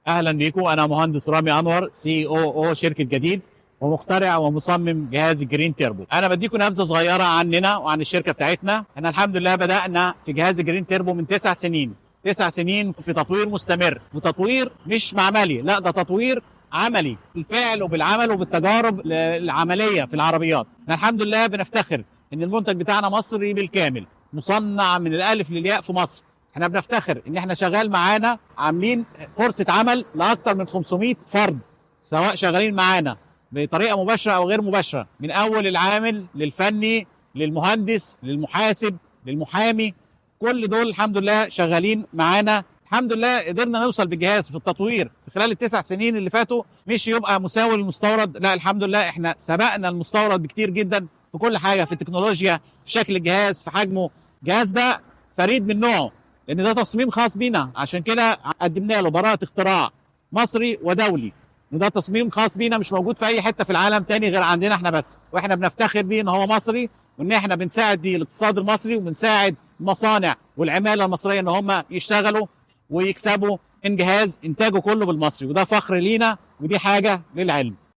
اهلا بيكم، انا مهندس رامي انور، COO شركة جديد ومخترع ومصمم جهاز ال Green Turbo. انا بديكم نبذه صغيرة عننا وعن الشركة بتاعتنا. احنا الحمد لله بدانا في جهاز ال Green Turbo من 9 سنين، 9 سنين في تطوير مستمر، وتطوير مش معملي، لا ده تطوير عملي بالفعل وبالعمل وبالتجارب العملية في العربيات. احنا الحمد لله بنفتخر ان المنتج بتاعنا مصري بالكامل، مصنع من الالف للياء في مصر. احنا بنفتخر ان احنا شغال معانا، عاملين فرصة عمل لاكثر من 500 فرد، سواء شغالين معانا بطريقة مباشرة او غير مباشره، من اول العامل للفني للمهندس للمحاسب للمحامي، كل دول الحمد لله شغالين معانا. الحمد لله قدرنا نوصل بالجهاز في التطوير في خلال ال9 سنين اللي فاتوا مش يبقى مساوي للمستورد، لا الحمد لله احنا سبقنا المستورد بكتير جدا في كل حاجه، في التكنولوجيا، في شكل الجهاز، في حجمه. الجهاز ده فريد من نوعه لان ده تصميم خاص بينا، عشان كده قدمنا له براءه اختراع مصري ودولي. وده تصميم خاص بينا مش موجود في اي حتة في العالم تاني غير عندنا احنا بس، واحنا بنفتخر بيه ان هو مصري، وان احنا بنساعد بيه الاقتصاد المصري وبنساعد المصانع والعماله المصرية ان هم يشتغلوا ويكسبوا من جهاز انتاجه كله بالمصري، وده فخر لينا ودي حاجة للعلم.